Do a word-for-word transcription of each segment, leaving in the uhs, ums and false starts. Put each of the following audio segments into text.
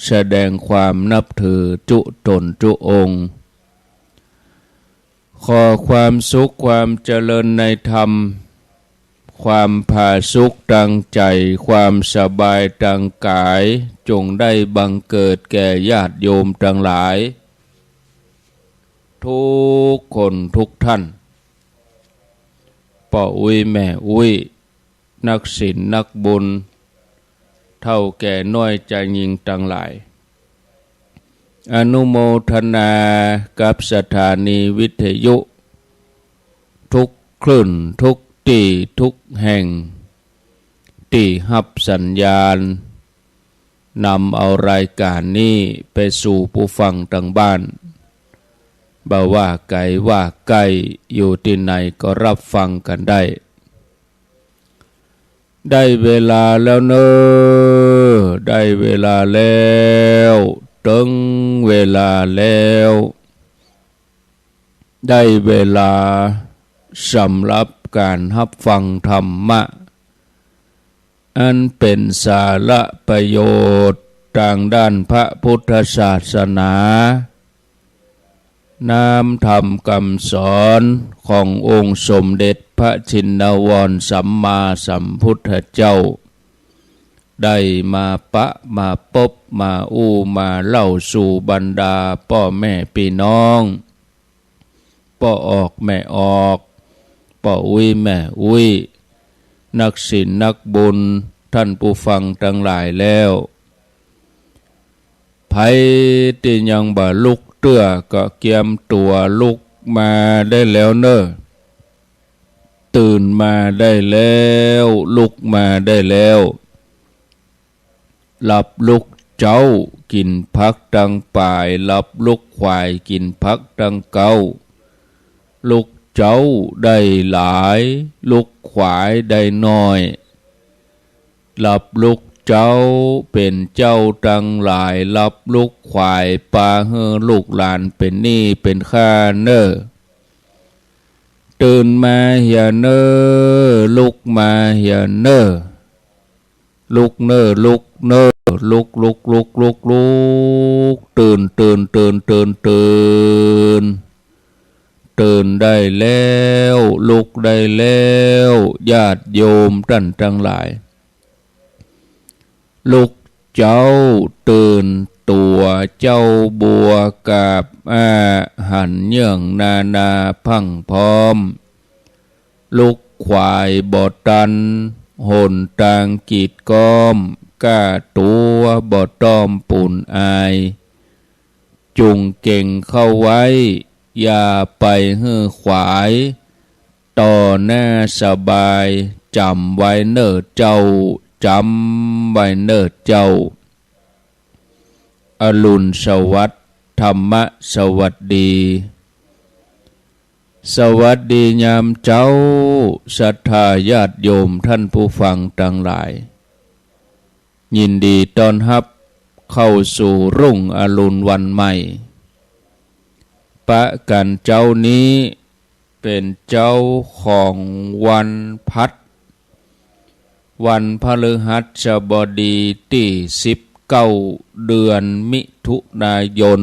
แสดงความนับถือจุ๊ต๋นจุ๊องค์ ขอความสุขความเจริญในธรรม ความผาสุกตางใจ๋ ความสบายตางก๋าย จงได้บังเกิดแก่ญาติโยมตังหลาย ทุกคนทุกท่าน ป้ออุ๊ยแม่อุ๊ย นักศีลนักบุญ เฒ่าแก่น้อยจายญิงตังหลาย อนุโมทนากับสถานีวิทยุ ทุกคลื่น ทุกตี้ ทุกแห่ง ตี้ฮับสัญญาณ นำเอารายก๋านนี้ไปสู่ผู้ฟังตังบ้าน บ่ว่าไก๋ว่าใก้ อยู่ตี้ไหนก็ฮับฟังกั๋นได้ ได้เวลาแล้วเน่อ ได้เวลาแล้ว เถิงเวลาแล้ว ได้เวลาสำหรับก๋านฮับฟังธรรมะ อันเป๋นสาระประโยชน์ตางด้านพระพุทธศาสนา น้ำธรรมกำสอนขององค์สมเด็จพระชินวรสัมมาสัมพุทธเจ้า ได้มาปะมาปบมาอู้มาเล่าสู่บรรดาป้อแม่ปี้น้อง ป้อออกแม่ออก ป้ออุ๊ยแม่อุ๊ย นักศีลนักบุญ ท่านผู้ฟังตังหลายแล้ว ใผตี้ยังบ่ลุกเตื้อก็เกียมตั๋วลุกมาได้แล้วเน่อ ตื่นมาได้แล้ว ลุกมาได้แล้ว หลับลุกเจ๊ากิ๋นผักตังป๋าย หลับลุกขวายกิ๋นผักตังเก๊า ลุกเจ๊าได้หลาย ลุกขวายได้น้อย หลับลุกเจ๊าเป๋นเจ้าตังหลาย หลับลุกขวายปาหื้อลูกหลานเป๋นหนี้เป๋นค่าเน่อ ตื่นมาเหียเน่อ ลุกมาเหียเน่อ ลุกเน่อ ลุกเน่อ ลุก ลุก ลุก ลุก ลุก ตื่น ตื่น ตื่น ตื่น ตื่น ตื่นได้แล้ว ลุกได้แล้ว ญาติโยมต้านตังหลาย ลุกเจ๊าตื่นตั๋วเจ๊าบัวกาบอาหันเยื่องนานาพรั่งพร้อม ลุกขวายบ่ตัน หนตางกีดก๊อม ก้าตั๋วบ่ต้อมปูนอาย จุ่งเก่งเข้าไว้ อย่าไปหื้อขวาย ต่อหน้าสบาย จ๋ำไว้เน่อเจ้า จ๋ำไว้เน่อเจ้า อรุณสวัสดิ์ ธรรมะสวัสดี สวัสดียามเจ๊า ศรัทธาญาติโยมท่านผู้ฟังตังหลาย ยินดีต้อนฮับเข้าสู่รุ่งอรุณวันใหม่ ปะกั๋นเจ๊านี้เป๋นเจ๊าของวันพัด วันพฤหัสบดีตี้สิบเก้า เดือนมิถุนายน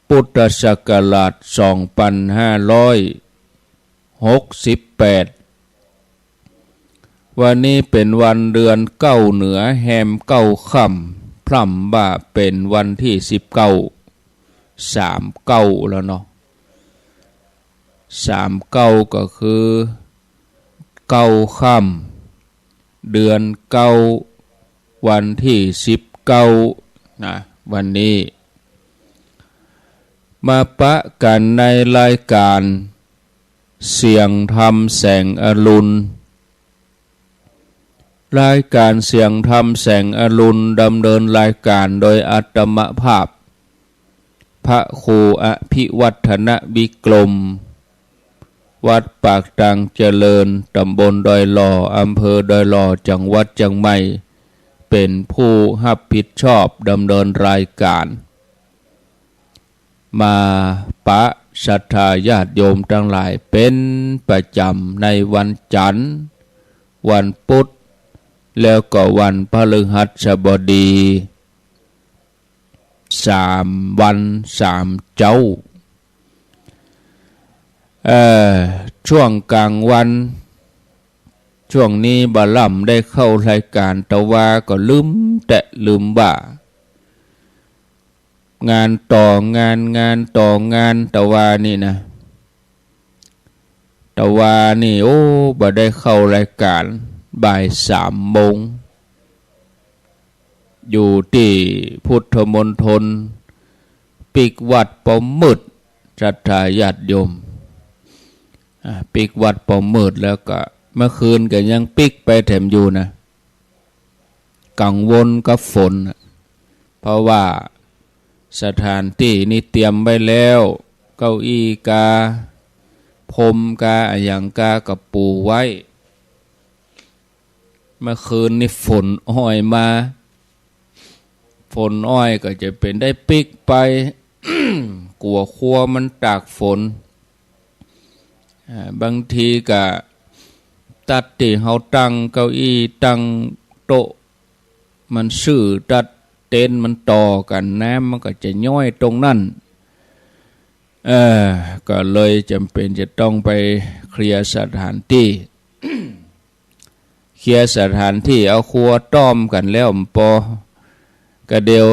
พุทธศักราชสองปันห้าร้อยหกสิบแปด วันนี้เป๋นวันเดือนเก๊าเหนือแฮมเก๊าค่ำ พร่ำว่าเป๋นวันตี้สิบเก้า สามเก๊าแล้วเนาะ สามเก๊าก็คือเก๊าค่ำ เดือนเก๊า วันตี้สิบเก้า นะ วันนี้ มาปะกั๋นในรายก๋านเสียงธรรมแสงอรุณ รายก๋านเสียงธรรมแสงอรุณ ดำเนินรายก๋านโดยอาตมาภาพ พระครูอภิวัฒนวิกรม วัดปากตางเจริญ ตำบลดอยหล่อ อำเภอดอยหล่อ จังหวัดเจียงใหม่ เป๋นผู้ฮับผิดชอบดำเนินรายก๋าน มาปะศรัทธาญาติโยมตังหลายเป๋นประจ๋ำในวันจั๋นทร์ วันปุธ แล้วก็วันพฤหัสบดี สามวันสามเจ๊า เอ่อ ช่วงก๋างวัน ช่วงนี้บ่ล่ำได้เข้ารายก๋าน ตะวาก็ลืมแต๊ลืมว่า งานต่องาน งานต่องาน ตะวานี่นะ ตะวานี่ โอ้ บ่ได้เข้ารายก๋าน บ่ายสามโมง อยู่ตี้พุทธมณฑล ปิ๊กวัดปอมืด ศรัทธาญาติโยม อ่า ปิ๊กวัดปอมืดแล้วก็ เมื่อคืนก็ยังปิ๊กไปแถมอยู่นะ กังวลกับฝนน่ะ เพราะว่าสถานตี้นี่เตรียมไว้แล้ว เก้าอี้กา พรมกา อะหยังกาก็ปูไว้ เมื่อคืนนี่ฝนอ้อยมา ฝนอ้อยก็จะเป๋นได้ปิ๊กไป กั๋วครัวมันตากฝน อ่า บางทีก็ตั๊ดตี้เฮาตั้งเก้าอี้ตั้งโต๊ะ มันซื่อตั๊ดเต็นท์มันต่อกั๋น น้ำมันก็จะย้อยตรงนั้น เออ ก็เลยจ๋ำเป๋นจะต้องไปเคลียร์สถานตี้ เคลียร์สถานตี้ เอาครัวต้อมกั๋นแล้ว ปอ กะเดี่ยว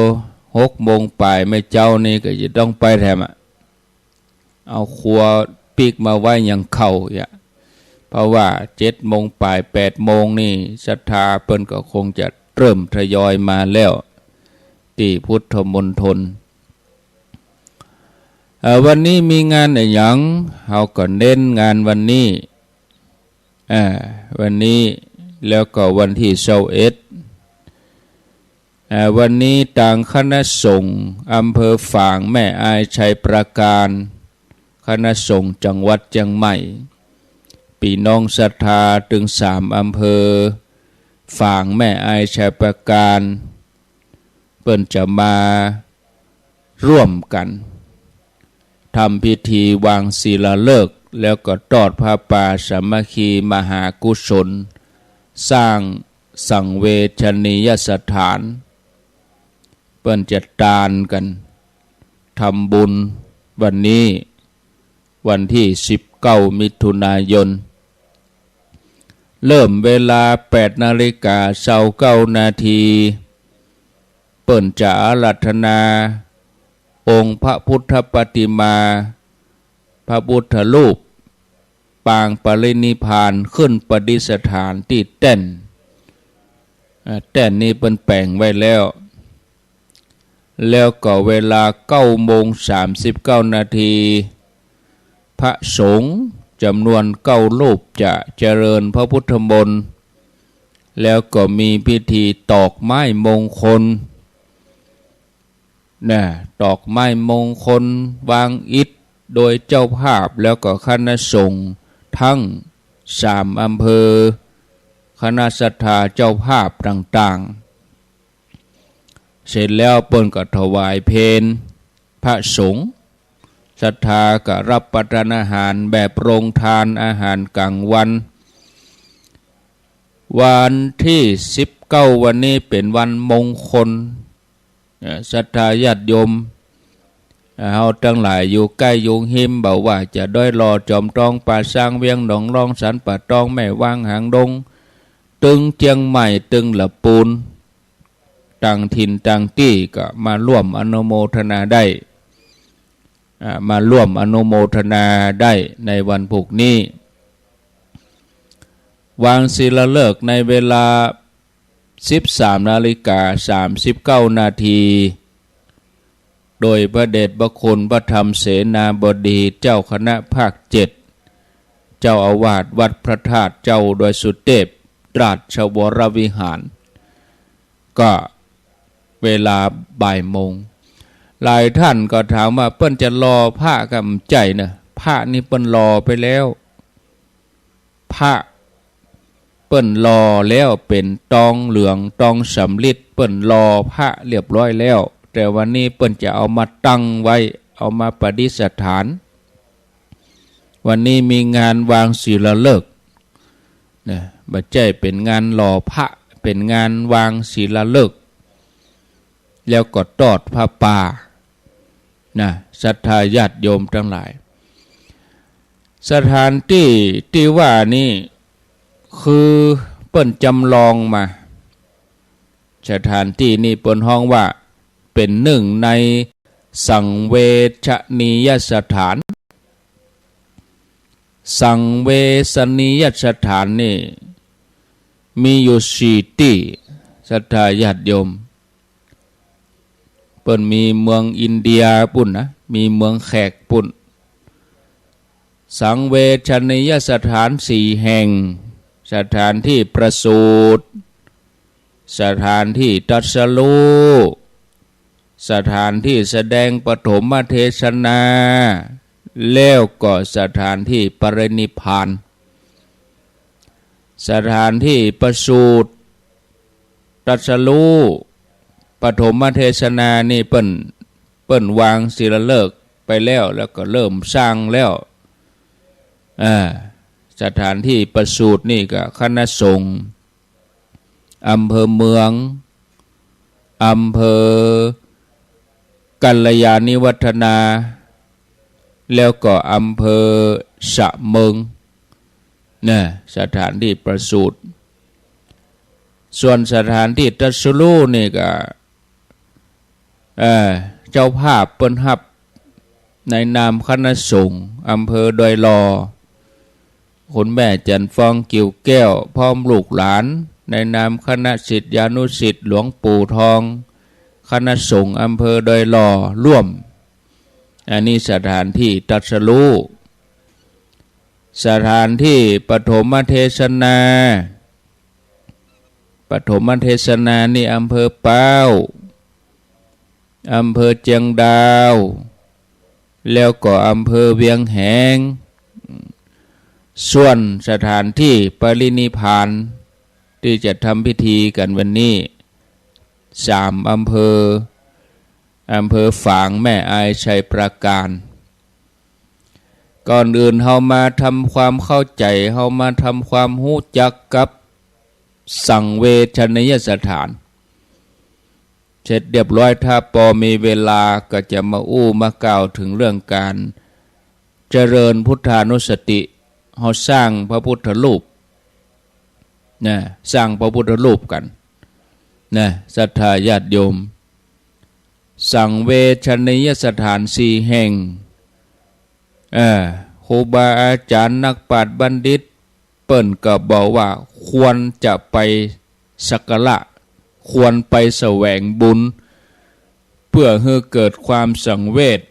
หกโมงป๋ายเมื่อเจ๊านี้ก็จะต้องไปแถมอะ เอาครัวปิ๊กมาไว้ยังเค้าอะ เพราะว่าเจ็ดโมงป๋ายแปดโมงนี่ ศรัทธาเปิ้นก็คงจะเริ่มทยอยมาแล้ว ตี้พุทธมณฑล เอ่อ วันนี้มีงานอะหยัง เฮาก็เน้นงานวันนี้ อ่า วันนี้ แล้วก็วันตี้ซาวเอ็ด อ่า วันนี้ตางคณะสงฆ์อำเภอฝาง แม่อาย ชัยปราการ คณะสงฆ์จังหวัดเจียงใหม่ ปี้น้องศรัทธาตึงสามอำเภอ ฝาง แม่อาย ชัยปราการ เปิ้นจะมาร่วมกั๋นทำพิธีวางศิลาฤกษ์ แล้วก็ตอดผ้าป่าสามัคคีมหากุศล สร้างสังเวชนียสถาน เปิ้นจะตานกั๋น ทำบุญวันนี้ วันตี้สิบเก้ามิถุนายน เริ่มเวลาแปดนาฬิกาซาวเก้านาที เปิ้นจะอาราธนาองค์พระพุทธปฏิมา พระพุทธรูป ปางปรินิพพาน ขึ้นประดิษฐานตี้แต้น อ่า แต้นนี้เปิ้นแป๋งไว้แล้ว แล้วก็เวลาเก้าโมงสามสิบเก้านาที พระสงฆ์จ๋ำนวนเก้ารูปจะเจริญพระพุทธมนต์ แล้วก็มีพิธีตอกไม้มงคล นะ ตอกไม้มงคล วางอิฐ โดยเจ้าภาพ แล้วก็คณะสงฆ์ทั้งสามอำเภอ คณะศรัทธาเจ้าภาพต่างๆ เสร็จแล้วเปิ้นก็ถวายเพลพระสงฆ์ ศรัทธาก็รับประทานอาหารแบบโรงทาน อาหารกลางวัน วันตี้สิบเก้าวันนี้เป๋นวันมงคล เอ่อ ศรัทธาญาติโยม เอ่อ เฮาตังหลายอยู่ใก้อยู่ฮิม บ่ว่าจะดอยหล่อ จอมตอง ป่าซาง เวียงหนองลอง สันป่าตอง แม่วาง หางดง ตึงเจียงใหม่ ตึงละปูน ต่างถิ่นต่างตี้ก็มาร่วมอนุโมทนาได้ อ่า มาร่วมอนุโมทนาได้ในวันพูกนี้ วางศิลาฤกษ์ในเวลาสิบสามนาฬิกาสามสิบเก้านาที โดยพระเดชพระคุณพระธรรมเสนาบดีเจ้าคณะภาคเจ็ด เจ้าอาวาสวัดพระธาตุเจ้าดอยสุเทพ ราชวรวิหาร ก็เวลาบ่ายโมง หลายท่านก็ถามว่าเปิ้นจะหล่อพระก่ำใจ๋เนาะ พระนี่เปิ้นหล่อไปแล้ว พระเปิ้นหล่อแล้วเป๋นตองเหลืองตองสำริด เปิ้นหล่อพระเรียบร้อยแล้ว แต่วันนี้เปิ้นจะเอามาตั้งไว้ เอามาประดิษฐาน วันนี้มีงานวางศิลาฤกษ์ นะ บ่ใจ้เป๋นงานหล่อพระ เป๋นงานวางศิลาฤกษ์ แล้วก็ตอดผ้าป่า นะ ศรัทธาญาติโยมตังหลาย สถานตี้ตี้ว่านี้ คือเปิ้นจำลองมา สถานตี้นี้เปิ้นฮ้องว่า เป๋นนึ่งในสังเวชนียสถาน สังเวชนียสถานนี่ มีอยู่สี่ตี้ ศรัทธาญาติโยม เปิ้นมีเมืองอินเดียปุ้นนะ มีเมืองแขกปุ้น สังเวชนียสถานสี่แห่ง สถานตี้ประสูติ สถานตี้ตรัสรู้ สถานตี้แสดงปฐมเทศนา แล้วก็สถานตี้ปรินิพพาน สถานตี้ประสูติ ตรัสรู้ ปฐมเทศนานี่เปิ้น เปิ้นวางศิลาฤกษ์ไปแล้ว แล้วก็เริ่มสร้างแล้ว อ่า สถานตี้ประสูตินี่ก็คณะสงฆ์ อำเภอเมือง อำเภอกัลยาณิวัฒนา แล้วก็อำเภอสะเมิง นะ สถานตี้ประสูติ ส่วนสถานตี้ตรัสรู้นี่ก็ เอ่อ เจ้าภาพเปิ้นฮับ ในนามคณะสงฆ์อำเภอดอยหล่อ คุณแม่จันทร์ฟอง กิ่วแก้ว พร้อมลูกหลาน ในนามคณะศิษยานุศิษย์หลวงปู่ทอง คณะสงฆ์อำเภอดอยหล่อร่วม อันนี้สถานตี้ตรัสรู้ สถานตี้ปฐมเทศนา ปฐมเทศนานี่อำเภอป๊าว อำเภอเจียงดาว แล้วก็อำเภอเวียงแหง ส่วนสถานตี้ปรินิพพานตี้จะทำพิธีกั๋นวันนี้ สามอำเภอ อำเภอฝาง แม่อาย ชัยปราการ ก่อนอื่นเฮามาทำความเข้าใจ๋ เฮามาทำความฮู้จักกับสังเวชนียสถาน เสร็จเรียบร้อย ถ้าปอมีเวลาก็จะมาอู้มากล่าวเถิงเรื่องก๋านเจริญพุทธานุสติ เฮาสร้างพระพุทธรูป นะ สร้างพระพุทธรูปกั๋น นะ ศรัทธาญาติโยม สังเวชนียสถานสี่แห่ง เออ ครูบาอาจ๋ารย์นักปราชญ์บัณฑิต เปิ้นก็บอกว่าควรจะไปสักการะ ควรไปแสวงบุญ เปื้อหื้อเกิดความสังเวช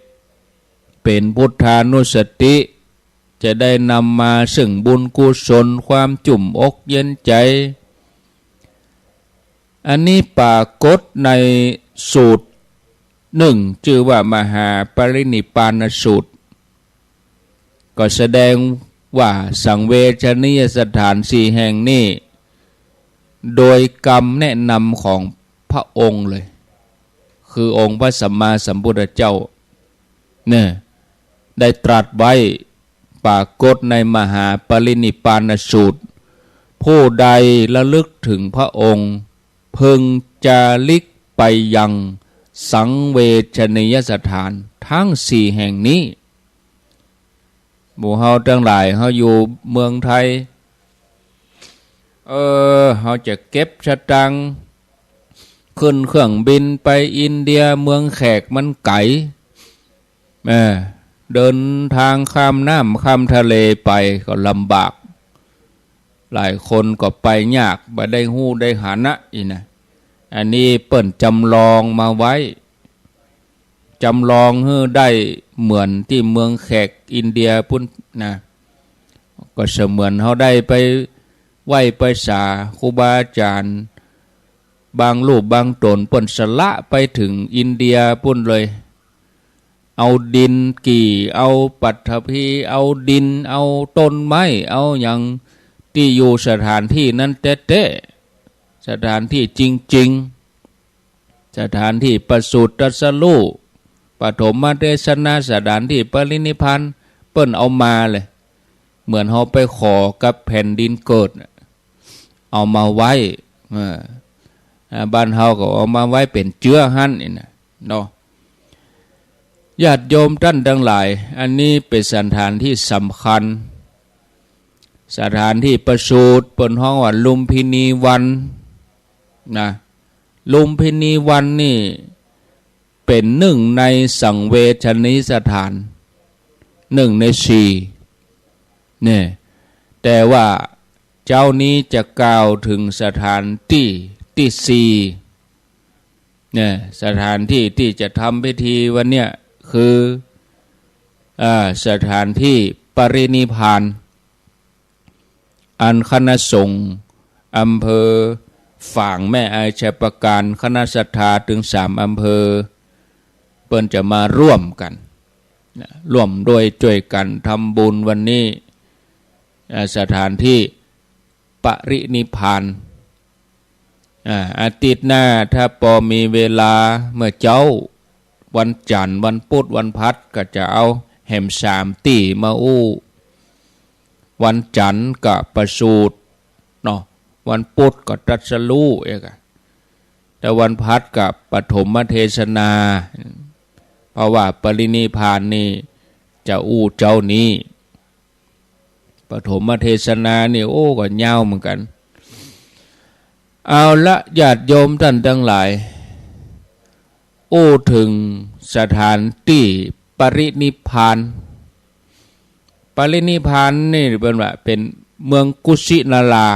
เป๋นพุทธานุสติ จะได้นำมาซึ่งบุญกุศล ความจุ่มอกเย็นใจ๋ อันนี้ปรากฏในสูตรนึ่ง จื้อว่ามหาปรินิพพานสูตร ก็แสดงว่าสังเวชนียสถานสี่แห่งนี้ โดยกำแนะนำของพระองค์เลย คือองค์พระสัมมาสัมพุทธเจ้า เนี่ย ได้ตรัสไว้ ปรากฏในมหาปรินิพพานสูตร ผู้ใดระลึกถึงพระองค์ พึงจาริกไปยังสังเวชนียสถานทั้งสี่แห่งนี้ หมู่เฮาตังหลาย เฮาอยู่เมืองไทย เออ เฮาจะเก็บสตางค์ ขึ้นเครื่องบินไปอินเดีย เมืองแขกมันไก๋ เออ เดินทางข้ามน้ำข้ามทะเลไปก็ลำบาก หลายคนก็ไปยาก บ่ได้ฮู้ได้หันนะ อี้นะ อันนี้เปิ้นจำลองมาไว้ จำลองหื้อได้เหมือนตี้เมืองแขกอินเดียปุ้นนะ ก็เสมือนเฮาได้ไปไหว้ไปสาครูบาอาจ๋ารย์ บางรูปบางต๋นเปิ้นสละไปเถิงอินเดียปุ้นเลย เอาดินกี่ เอาปัตภี เอาดิน เอาต้นไม้ เอาหยังตี้อยู่สถานตี้นั้นแต๊ๆ สถานตี้จริงๆ สถานตี้ประสูติตรัสรู้ ปฐมเทศนา สถานตี้ปรินิพพาน เปิ้นเอามาเลย เหมือนเฮาไปขอกับแผ่นดินเกิดน่ะ เอามาไว้ เออ อ่า บ้านเฮาก็เอามาไว้เป๋นเจื้อหั้นนี่นะ เนาะ ญาติโยมต้านตังหลาย อันนี้เป๋นสถานตี้สำคัญ สถานตี้ประสูติ เปิ้นฮ้องว่าลุมพินีวรรณนะ ลุมพินีวรรณนี่เป๋นนึ่งในสังเวชนียสถาน นึ่งในสี่ เนี่ย แต่ว่าเจ๊านี้จะกล่าวเถิงสถานตี้ตี้สี่ เนี่ย สถานตี้ตี้จะทำพิธีวันเนี้ยคือ อ่า สถานตี้ปรินิพพาน อันคณะสงฆ์อำเภอฝางแม่อายชัยปราการ คณะศรัทธาตึงสามอำเภอ เปิ้นจะมาร่วมกั๋นนะ ร่วมด้วยจ้วยกั๋นทำบุญวันนี้ อ่า สถานตี้ปรินิพพาน อ่า อาทิตย์หน้าถ้าปอมีเวลาเมื่อเจ๊า วันจั๋นทร์ วันปุ๊ด วันพัด ก็จะเอาแหมสามตี้มาอู้ วันจั๋นทร์ก็ประสูติเนาะ วันปุ๊ดก็ตรัสรู้เอกอะ แต่วันพัดก็ปฐมเทศนา เพราะว่าปรินิพพานนี่จะอู้เจ๊านี้ ปฐมเทศนานี่ โอ้ ก็ยาวเหมือนกั๋น เอาละ ญาติโยมต้านตังหลาย อู้เถิงสถานตี้ปรินิพพาน ปรินิพพานนี่เปิ้นว่าเป๋นเมืองกุสินารา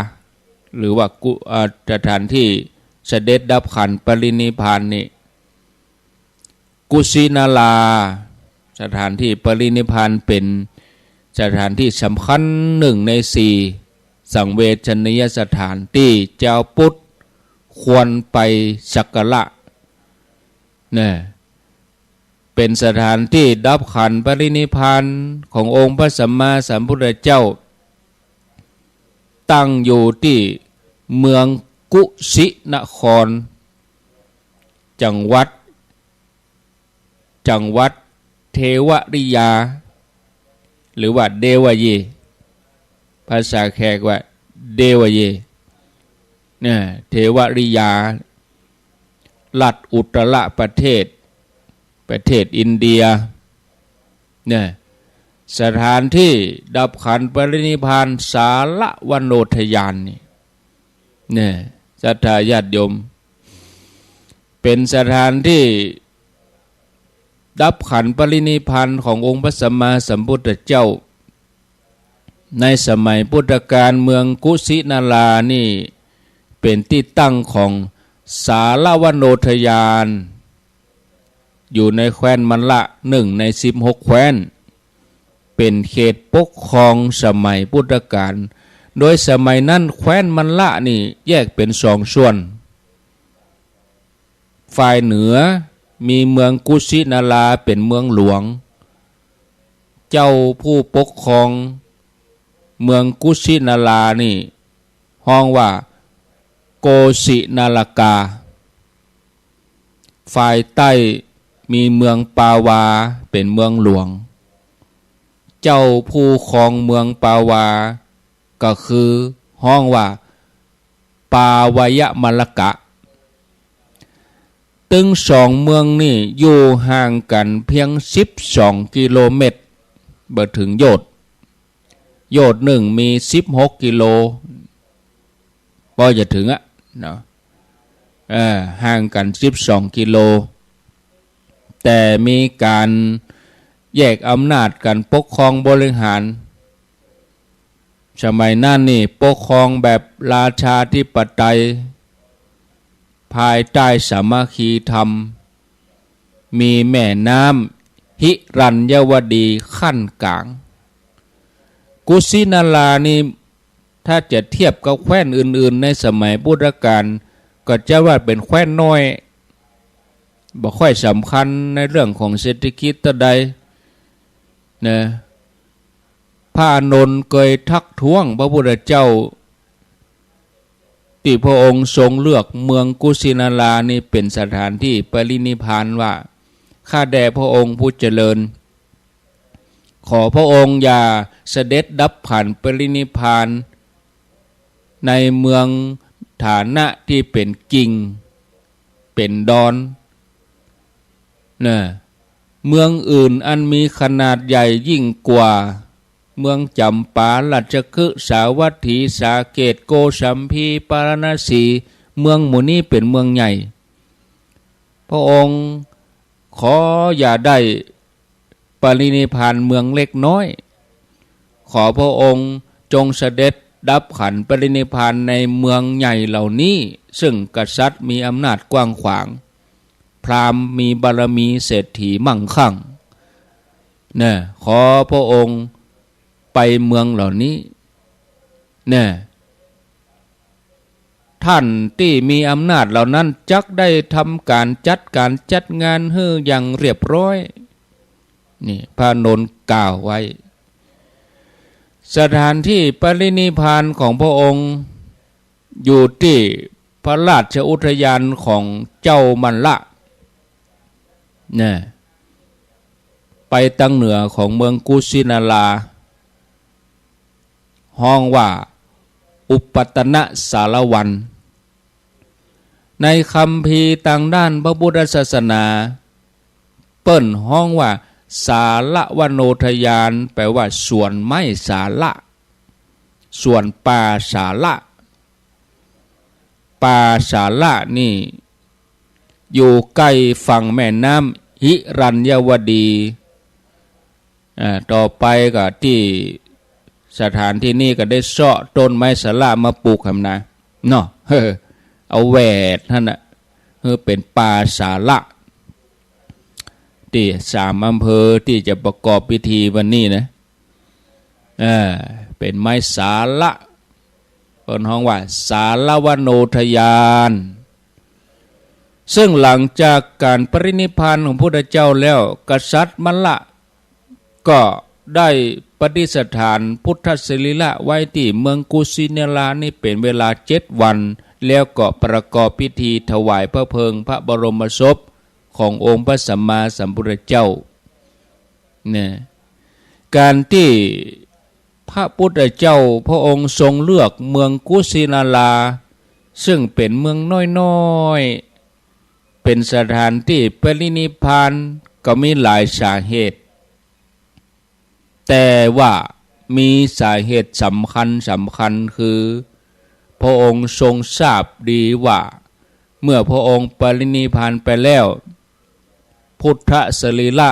หรือว่ากุ อ่า สถานตี้เสด็จดับขันธ์ปรินิพพานนี่ กุสินารา สถานตี้ปรินิพพานเป๋นสถานตี้สำคัญนึ่งในสี่สังเวชนียสถานตี้จาวพุทธควรไปสักการะ นะ เป๋นสถานตี้ดับขันธ์ปรินิพพานขององค์พระสัมมาสัมพุทธเจ้า ตั้งอยู่ตี้เมืองกุสินคร จังหวัด จังหวัดเทวริยา หรือว่าเดวะเย ภาษาแขกว่าเดวะเย เนี่ย เทวริยา รัฐอุตตรประเทศ ประเทศอินเดีย เนี่ย สถานตี้ดับขันธ์ปรินิพพานสาลวโนทยานนี่ เนี่ย ศรัทธาญาติโยม เป๋นสถานตี้ดับขันธ์ปรินิพพานขององค์พระสัมมาสัมพุทธเจ้า ในสมัยพุทธกาล เมืองกุสินารานี่เป๋นตี้ตั้งของสาลวโนทยาน อยู่ในแคว้นมัลละ นึ่งในสิบหกแคว้น เป๋นเขตปกครองสมัยพุทธกาล โดยสมัยนั้นแคว้นมัลละนี่แยกเป๋นสองส่วน ฝ่ายเหนือมีเมืองกุสินาราเป๋นเมืองหลวง เจ้าผู้ปกครองเมืองกุสินารานี่ฮ้องว่าโกสินาลกา ฝ่ายใต้มีเมืองปาวาเป๋นเมืองหลวง เจ้าผู้ครองเมืองปาวาก็คือฮ้องว่าปาวยมลกะ ตึงสองเมืองนี่อยู่ห่างกั๋นเปียงสิบสองกิโลเมตร บ่เถิงโยชน์ โยชน์นึ่งมีสิบหกกิโล ปอจะเถิงอะเนาะ เอ่อ ห่างกั๋นสิบสองกิโล แต่มีก๋านแยกอำนาจก๋านปกครองบริหาร สมัยนั้นนี่ปกครองแบบราชาธิปไตย ภายใต้สามัคคีธรรม มีแม่น้ำหิรัญยวดีขั้นก๋าง กุสินารานี่ ถ้าจะเทียบกับแคว้นอื่นๆ ในสมัยพุทธกาล ก็จะว่าเป๋นแคว้นน้อย บ่ค่อยสำคัญในเรื่องของเศรษฐกิจเต้าใด นะ พระอานนท์เกยทักท้วงพระพุทธเจ้า ตี้พระองค์ทรงเลือกเมืองกุสินารานี่เป๋นสถานตี้ปรินิพพานว่า ข้าแต่พระองค์ผู้เจริญ ขอพระองค์อย่าเสด็จดับขันธ์ปรินิพพานในเมืองฐานะตี้เป๋นกิ่ง เป๋นดอน นะ เมืองอื่นอันมีขนาดใหญ่ยิ่งกว่า เมืองจ๋ำปา ราชคฤห์ สาวัตถี สาเกต โกสัมพี ปาราณสี เมืองหมู่นี้เป๋นเมืองใหญ่ พระองค์ขออย่าได้ปรินิพพานเมืองเล็กน้อย ขอพระองค์จงเสด็จดับขันธ์ปรินิพพานในเมืองใหญ่เหล่านี้ ซึ่งกษัตริย์มีอำนาจกว้างขวาง พราหมณ์มีบารมี เศรษฐีมั่งคั่ง นะ ขอพระองค์ไปเมืองเหล่านี้ นะ ท่านตี้มีอำนาจเหล่านั้นจักได้ทำก๋านจัดก๋านจัดงานหื้ออย่างเรียบร้อย นี่พระอานนท์กล่าวไว้ สถานที่ปรินิพพานของพระองค์อยู่ตี้พระราชอุทยานของเจ้ามัลละ นะ ไปตางเหนือของเมืองกุสินารา ฮ้องว่าอุปัตตนสารวัน ในคัมภีร์ตางด้านพระพุทธศาสนา เปิ้นฮ้องว่าสารวโนทยาน แปลว่าสวนไม้สาละ สวนป่าสาละ ป่าสาละนี่อยู่ใก้ฝั่งแม่น้ำหิรัญยวดี อ่า ต่อไปก็ตี้สถานที่นี้ก็ได้เซาะต้นไม้สาละมาปลูกแหมนะ เนาะ เอาแหวดหั้นน่ะ หื้อเป๋นป่าสาละ ตี้สามอำเภอตี้จะประกอบพิธีวันนี้นะ เออ เป๋นไม้สาละ เปิ้นฮ้องว่าสารวโนทยาน ซึ่งหลังจากก๋านปรินิพพานของพุทธเจ้าแล้ว กษัตริย์มัลละก็ได้ประดิษฐานพุทธสรีระไว้ตี้เมืองกุสินารานี้เป๋นเวลาเจ็ดวัน แล้วก็ประกอบพิธีถวายพระเพลิงพระบรมศพขององค์พระสัมมาสัมพุทธเจ้า เนี่ย ก๋านตี้พระพุทธเจ้าพระองค์ทรงเลือกเมืองกุสินารา ซึ่งเป๋นเมืองน้อยๆ เป๋นสถานตี้ปรินิพพาน ก็มีหลายสาเหตุ แต่ว่ามีสาเหตุสำคัญสำคัญคือ พระองค์ทรงทราบดีว่า เมื่อพระองค์ปรินิพพานไปแล้ว พุทธสรีระ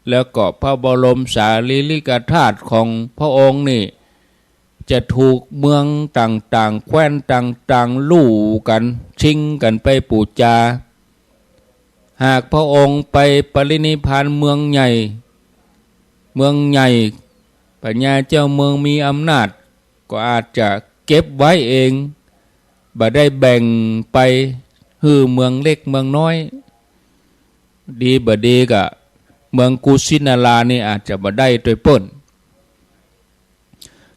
แล้วก็พระบรมสารีริกธาตุของพระองค์นี่ จะถูกเมืองต่างๆ แคว้นต่างๆ ลู่กั๋น ชิงกั๋นไปปู๋จา หากพระองค์ไปปรินิพพานเมืองใหญ่ เมืองใหญ่ พญาเจ้าเมืองมีอำนาจ ก็อาจจะเก็บไว้เอง บ่ได้แบ่งไปหื้อเมืองเล็กเมืองน้อย ดีบ่ดีก็เมืองกุสินารานี่อาจจะบ่ได้ตวยเปิ้น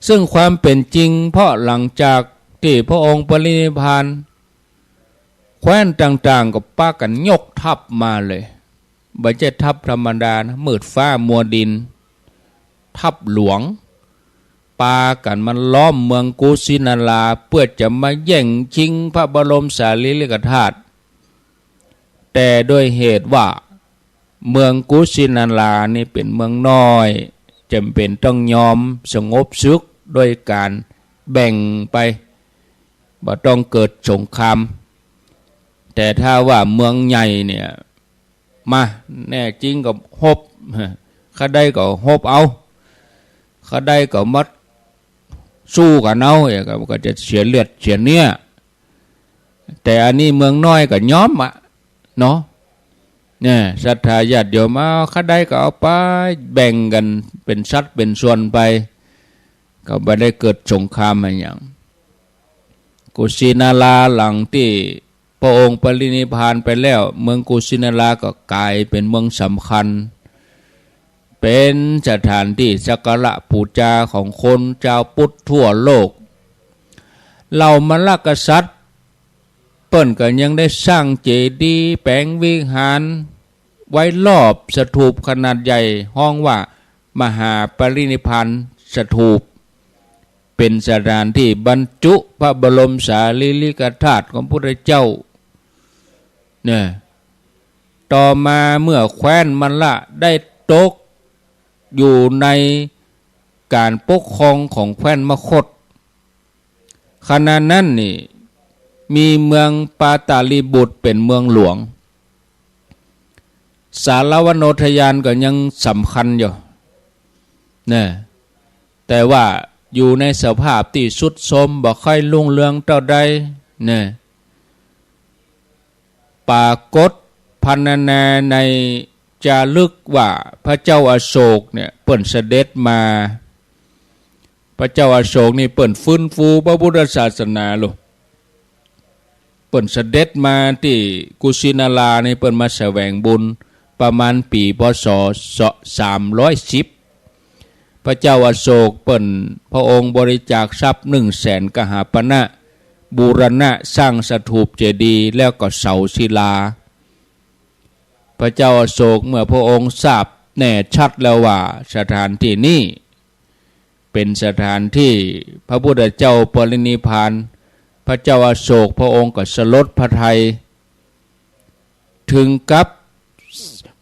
ซึ่งความเป๋นจริง เพราะหลังจากตี้พระองค์ปรินิพพาน แคว้นต่างๆ ก็ปากั๋นยกทัพมาเลย บ่ใจ้ทัพธรรมดานะ มืดฟ้ามัวดิน ทัพหลวง ปากั๋นมาล้อมเมืองกุสินารา เปื้อจะมาแย่งชิงพระบรมสารีริกธาตุ แต่ด้วยเหตุว่าเมืองกุสินารานี่เป๋นเมืองน้อย จ๋ำเป๋นต้องยอมสงบศึกด้วยก๋านแบ่งไป บ่ต้องเกิดสงคราม แต่ถ้าว่าเมืองใหญ่เนี่ย มา แน่จริงก็ฮบ ใค่ใดก็ฮบเอา ใค่ใดก็มาสู้กั๋นเอา เอ้ย ก็ ก็จะเสียเลือดเสียเนื้อ แต่อันนี้เมืองน้อยก็ยอมอะ เนาะ เนี่ย ศรัทธาญาติโยมเอา ใค่ใดก็เอาไป แบ่งกั๋นเป๋นสัดเป๋นส่วนไป ก็บ่ได้เกิดสงครามอะหยัง กุสินาราหลังตี้พระองค์ปรินิพพานไปแล้ว เมืองกุสินาราก็ก๋ายเป๋นเมืองสำคัญ เป๋นสถานตี้สักการะปู๋จาของคนจาวพุทธทั่วโลก เหล่ามัลลกษัตริย์ เปิ้นก็ยังได้สร้างเจดีย์แป๋งวิหารไว้รอบสถูปขนาดใหญ่ ฮ้องว่ามหาปรินิพพานสถูป เป๋นสถานตี้บรรจุพระบรมสารีริกธาตุของพุทธเจ้า เนี่ย ต ต่อมาเมื่อแคว้นมัลละได้ตกอยู่ในก๋านปกครองของแคว้นมคธ ขณะนั้นนี่มีเมืองปาตาลีบุตรเป๋นเมืองหลวง สาละวโนทยานก็ยังสำคัญอยู่นะ แต่ว่าอยู่ในสภาพตี้ทรุดโทรม บ่ค่อยรุ่งเรืองเต้าใดนะ ปรากฏพรรณนาในจารึกว่าพระเจ้าอโศกเนี่ยเปิ้นเสด็จมา พระเจ้าอโศกนี่เปิ้นฟื้นฟูพระพุทธศาสนาลูก เปิ้นเสด็จมาตี้กุสินารานี่ เปิ้นมาแสวงบุญประมาณปี๋ พ.ศ. สามร้อยสิบ พระเจ้าอโศกเปิ้น พระองค์บริจาคทรัพย์หนึ่งแสนกหาปณะ บูรณะสร้างสถูปเจดีย์แล้วก็เสาศิลา พระเจ้าอโศกเมื่อพระองค์ทราบแน่ชัดแล้วว่าสถานที่นี้เป๋นสถานที่พระพุทธเจ้าปรินิพพาน พระเจ้าอโศกพระองค์ก็สลดพระทัย ถึงกับ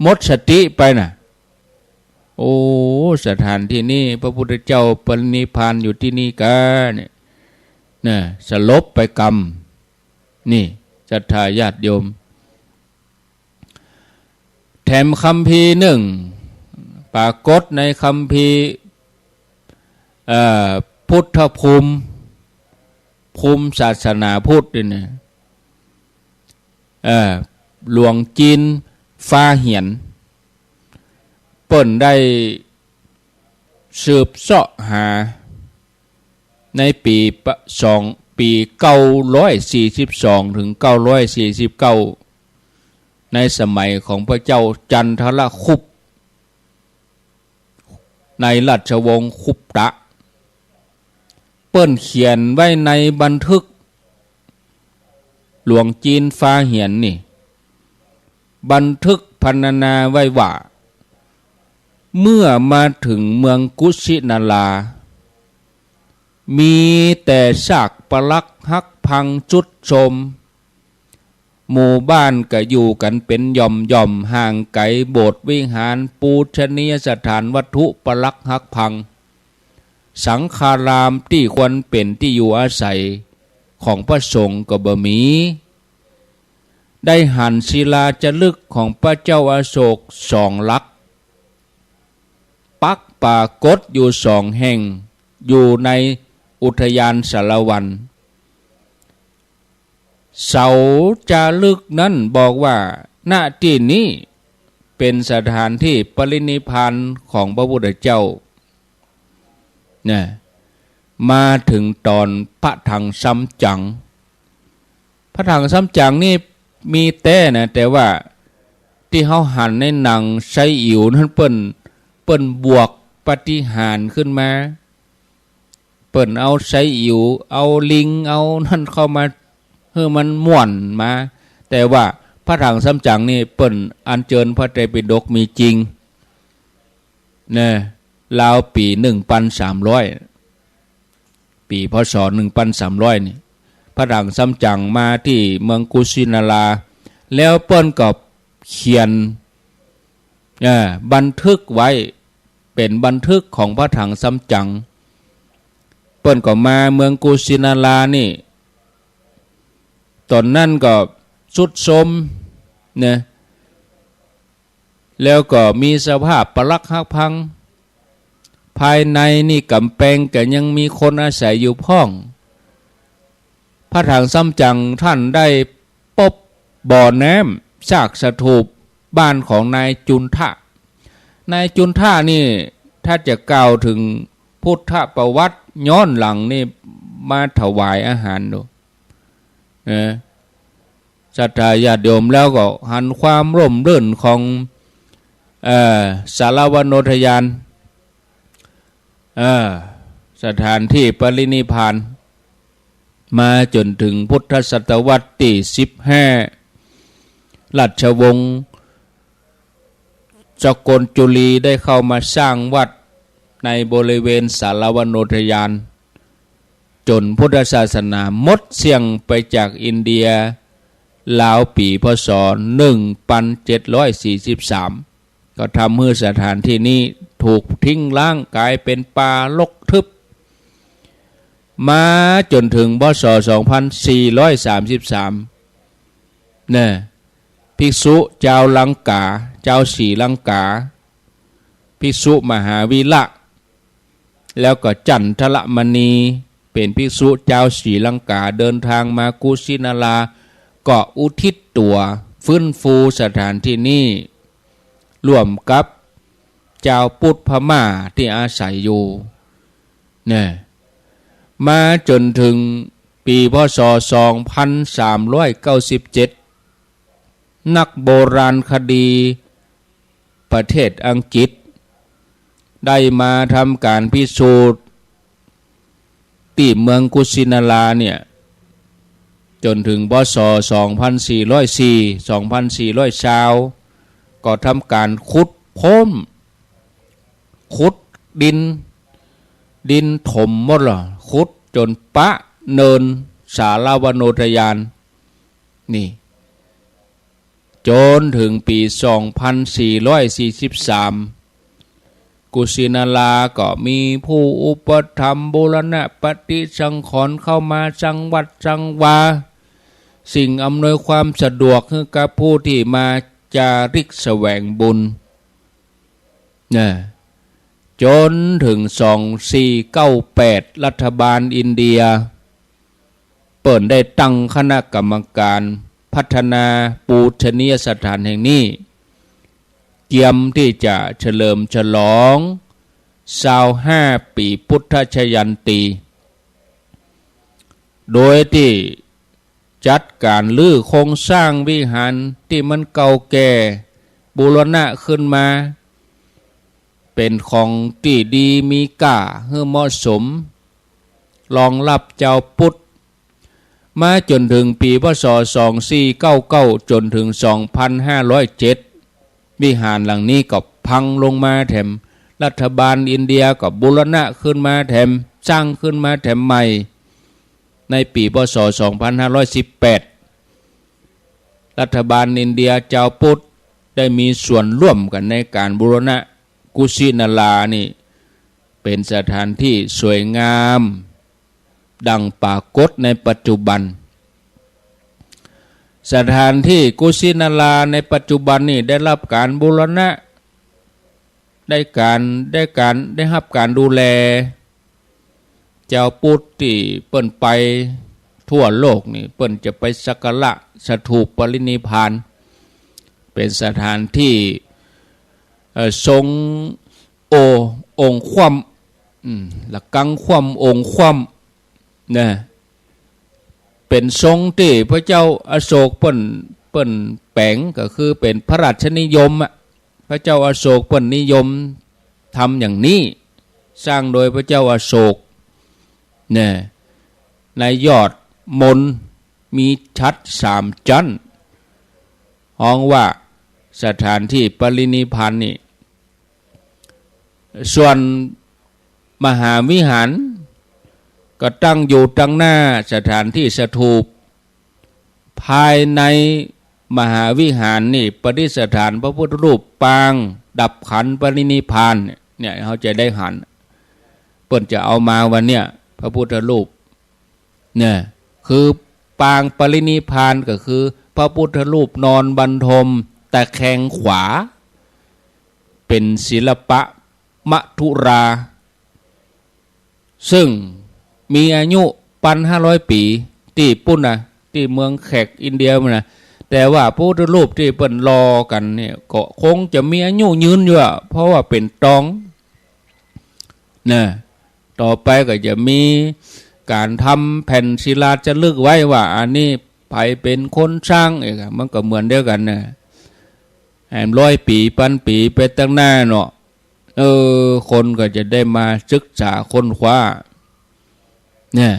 หมดสติไปน่ะ โอ้ สถานที่นี้พระพุทธเจ้าปรินิพพานอยู่ตี้นี่กาเนี่ยนะ สลบไปกำ นี่ ศรัทธาญาติโยม แถมคัมภีร์นึ่ง ปรากฏในคัมภีร์ เอ่อ พุทธภูมิ ภูมิศาสนาพุทธนี่นะ เอ่อ หลวงจีนฟ้าเหียน เปิ้นได้สืบเซาะหาในปี๋ปะ สอง ปี๋ เก้าร้อยสี่สิบสอง ถึง เก้าร้อยสี่สิบเก้า ในสมัยของพระเจ้าจันทรคุปต์ ในราชวงศ์คุปตะ เปิ้นเขียนไว้ในบันทึก หลวงจีนฟ้าเหียนนี่ บันทึกพรรณนาไว้ว่า เมื่อมาถึงเมืองกุสินารา มีแต่ซากปรักหักพังทรุดโทรม หมู่บ้านก็อยู่กั๋นเป๋นหย่อมๆ ห่างไก๋โบสถ์วิหาร ปูชนียสถานวัตถุปรักหักพัง สังฆารามตี้ควรเป๋นตี้อยู่อาศัยของพระสงฆ์ก็บ่มี ได้หันศิลาจารึกของพระเจ้าอโศกสองหลัก ปักปรากฏอยู่สองแห่ง อยู่ในอุทยานสารวัน เสาจารึกนั้นบอกว่า ณ ตี้นี้เป๋นสถานตี้ปรินิพพานของพระพุทธเจ้า นะ มาถึงต๋อนพระถังซัมจั๋ง พระถังซัมจั๋งนี่มีแต๊นะ แต่ว่าตี้เฮาหันในหนังไซอิ๋วนั้นเปิ้น เปิ้นบวกปาฏิหาริย์ขึ้นมา เปิ้นเอาไซอิ๋ว เอาลิง เอานั้นเข้ามา หื้อมันม่วนมา แต่ว่าพระถังซัมจั๋งนี่เปิ้นอัญเจิญพระไตรปิฎกมีจริง นะ ราวปี๋หนึ่งปันสามร้อย ปี๋ พ.ศ. หนึ่งปันสามร้อย นี่ พระถังซัมจั๋งมาตี้เมืองกุสินารา แล้วเปิ้นก็เขียน เอ่อ บันทึกไว้ เป๋นบันทึกของพระถังซัมจั๋ง เปิ้นก็มาเมืองกุสินารานี่ ต๋อนนั้นก็ทรุดโทรมนะ แล้วก็มีสภาพปรักหักพัง ภายในนี่ก๋ำแปงก็ยังมีคนอาศัยอยู่พ่อง พระถังซัมจั๋งต้านได้ปบบ่อน้ำ ซากสถูปบ้านของนายจุนทะ นายจุนทะนี่ ถ้าจะกล่าวเถิงพุทธประวัติย้อนหลังนี่ มาถวายอาหารดู นะ ศรัทธาญาติโยม แล้วก็หันความร่มรื่นของ เอ่อ สารวโนทยาน เอ่อ สถานตี้ปรินิพพาน มาจ๋นเถิงพุทธศตวรรษตี้สิบห้า ราชวงศ์ สกลจุลีได้เข้ามาสร้างวัดในบริเวณสารวโนทยาน จ๋นพุทธศาสนาหมดเสี้ยงไปจากอินเดีย ราวปี๋ พ.ศ. หนึ่งปันเจ็ดร้อยสี่สิบสาม ก็ทำหื้อสถานที่นี้ถูกทิ้งร้างก๋ายเป๋นป่ารกทึบ มาจ๋นเถิง พ.ศ. สองปันสี่ร้อยสามสิบสาม เนี่ย ภิกษุจาวลังกา จาวศรีลังกา ภิกษุมหาวิระ แล้วก็จันทรมณี เป๋นภิกษุจาวศรีลังกา เดินทางมากุสินารา ก็อุทิศตั๋วฟื้นฟูสถานที่นี้ ร่วมกับจาวปุทธพม่าตี้อาศัยอยู่ เนี่ย มาจ๋นเถิงปี๋ พ.ศ. สองปันสามร้อยเก้าสิบเจ็ด นักโบราณคดีประเทศอังกฤษ ได้มาทำก๋านพิสูจน์ตี้เมืองกุสินาราเนี่ย จ๋นเถิง พ.ศ. สองปันสี่ร้อยสี่ สองปันสี่ร้อยซาว ก็ทำก๋านขุดค้น ขุดดิน ดินถมหมดละ ขุดจ๋นปะเนินสารวโนทยาน นี่ จ๋นเถิงปี๋ สองปันสี่ร้อยสี่สิบสาม กุสินาราก็มีผู้อุปถัมภ์บูรณะปฏิสังขรณ์เข้ามาสร้างวัดสร้างวา สิ่งอำนวยความสะดวกหื้อกับผู้ตี้มาจาริกแสวงบุญ นะ จ๋นเถิง สองสี่เก้าแปด รัฐบาลอินเดีย เปิ้นได้ตั้งคณะกรรมก๋านพัฒนาปูชนียสถานแห่งนี้ เกียมตี้จะเฉลิมฉลองซาวห้าปี๋พุทธชยันตี โดยตี้จัดก๋านรื้อโครงสร้างวิหารตี้มันเก่าแก่ บูรณะขึ้นมา เป๋นของตี้ดีมีก้าหื้อเหมาะสม รองรับจาวพุทธ มาจ๋นเถิงปี๋ พ.ศ. สองสี่เก้าเก้า จ๋นเถิง สองปันห้าร้อยเจ็ด วิหารหลังนี้ก็พังลงมาแถม รัฐบาลอินเดียก็บูรณะขึ้นมาแถม สร้างขึ้นมาแถมใหม่ ในปี๋ พ.ศ. สองปันห้าร้อยสิบแปด รัฐบาลอินเดียจาวพุทธได้มีส่วนร่วมกั๋นในก๋านบูรณะกุสินารานี่ เป๋นสถานตี้สวยงาม ดังปรากฏในปัจจุบัน สถานตี้กุสินาราในปัจจุบันนี่ได้ฮับก๋านบูรณะ ได้ก๋าน ได้ก๋าน ได้ฮับก๋านดูแล จาวพุทธตี้เปิ้นไปทั่วโลกนี่ เปิ้นจะไปสักการะสถูปปรินิพพาน เป๋นสถานตี้ เอ่อ ทรง โอ องค์คว่ำ อืม ละกังคว่ำ องค์คว่ำ นะ เป๋นทรงตี้พระเจ้าอโศกเปิ้น เปิ้นแป๋ง ก็คือเป๋นพระราชนิยมอะ พระเจ้าอโศกเปิ้นนิยมทำอย่างนี้ สร้างโดยพระเจ้าอโศก เนี่ย ในยอดมนมีฉัตรสามจั้น ฮ้องว่าสถานตี้ปรินิพพานนี่ ส่วนมหาวิหารก็ตั้งอยู่ตังหน้าสถานตี้สถูป ภายในมหาวิหารนี่ประดิษฐานพระพุทธรูปปางดับขันธ์ปรินิพพานเนี่ย เนี่ย เฮาจะได้หัน เปิ้นจะเอามาวันเนี่ย พระพุทธรูป เนี่ย คือปางปรินิพพานก็คือพระพุทธรูปนอนบรรทมตะแคงขวา เป๋นศิลปะมธุรา ซึ่งมีอายุปันห้าร้อยปี๋ ตี้ปู๊นนะ ตี้เมืองแขกอินเดียปู๊นนะ แต่ว่าพระพุทธรูปตี้เปิ้นหล่อกั๋นเนี่ย ก็คงจะมีอายุยืนอยู่อะ เพราะว่าเป๋นตอง นะ ต่อไปก็จะมีก๋านทำแผ่นศิลาจารึกไว้ว่า อันนี้ใผเป๋นคนสร้าง เอ๊ะ มันก็เหมือนเดียวกั๋นนะ แหมร้อยปี๋ ปันปี๋ไปตังหน้าเนาะ เออ คนก็จะได้มาศึกษาค้นคว้า เนี่ย